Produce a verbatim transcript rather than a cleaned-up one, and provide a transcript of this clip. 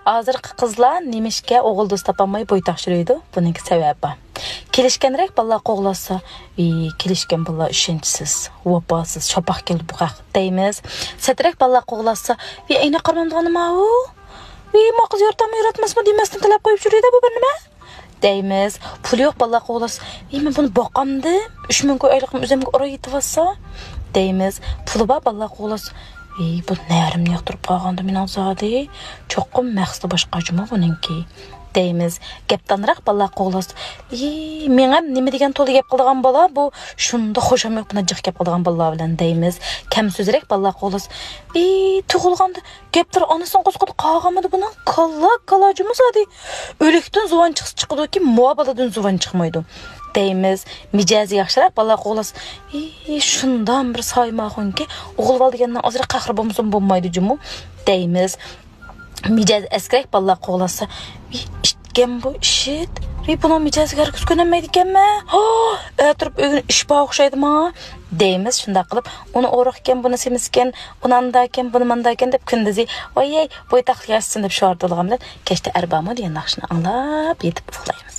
ھازىرقى قىزلار نېمىشقا ئوغۇل دوست تاپالماي بويتاق يۈرىدۇ؟ بۇنىڭكى سەۋەبى بار. كېلىشكەنرەك بالىلار قوغلاشسا، ۋىي، كېلىشكەن بالىلار ئىشەنچسىز، ۋاپاسىز، شاپاق كەلدى بۇ خەق دەيمىز. سەترەك بالىلار قوغلاشسا، ۋىي، ئەينەك قارىمامدىغانما ئۇ؟ ۋىي، ما قىز يارىتاممۇ ياراتماسمۇ دېمەستىن تەلەپ قويۇپ يۈرىدۇ بۇ بىر نېمە؟ دەيمىز. پۇلى يوق بالىلار قوغلاشسا، ۋىي، مەن بۇنى باقامدىم، ئۈچ مىڭ كوي ئايلىقىم ئۆزۈمگە ئۇراپ يېتىۋاتسا دەيمىز. پۇلى بار بالىلار قوغلاشسا، ۋىي، بۇ نەرىمنى ياقتۇرۇپ قالغاندۇ مېنىڭ زادى، چوقۇم مەقسىتى باشقا جۇمۇ بۇنىڭكى دەيمىز. گەپدانراق بالىلار قوغلاشسا، ۋىي، مېڭەم نېمە دېگەن تولا گەپ قىلىدىغان بالا بۇ، شۇنداق خۇشام يوق بۇنداق جىق گەپ قىلىدىغان بالىلار بىلەن دەيمىز. كەم سۆزرەك بالىلار قوغلاشسا، ۋىي، تۇغۇلغاندا گەپلىرى ئانىسىنىڭ قورسىقىدا قالغانمىدى بۇنىڭ؟ كالا، كالا جۇمۇ زادى. ئۆلۈكتىن زۇۋان چىقسا چىقىدۇكى، ماۋۇ بالىدىن زۇۋان چىقمايدۇ دەيمىز. مىجەزى ياخشىراق بالىلار قوغلاشسا، ھى، شۇنداق بىر سايماخۇنكى، ئوغۇل بالا دېگەننىڭ ئازراق قەھرى بولمىسىمۇ بولمايدۇ جۇمۇ دەيمىز. مىجەزى ئەسكىرەك بالىلار قوغلاشسا، ھى، ئىتكەن بۇ ئىشىت. ھى، بۇنىڭ مىجەزىگە ھەرگىز كۆنەلمەيدىكەنمەن. ھا، ئەتىرىپ ئۆگىنىش ئىش بار ئوخشايدۇ ماڭا دەيمىز. شۇنداق قىلىپ، ئۇنى ئورۇقكەن، بۇنى سېمىزكەن، ئۇنى ئانداكەن، بۇنى مانداكەن دەپ كۈندۈزى، ۋايەي، بويتاقلىق ياشىسۇن دەپ شوئار توۋلىغان بىلەن كەچتە ئەربامۇ دېگەن ناخشىنى ئاڭلاپ يېتىپ ئۇخلايمىز.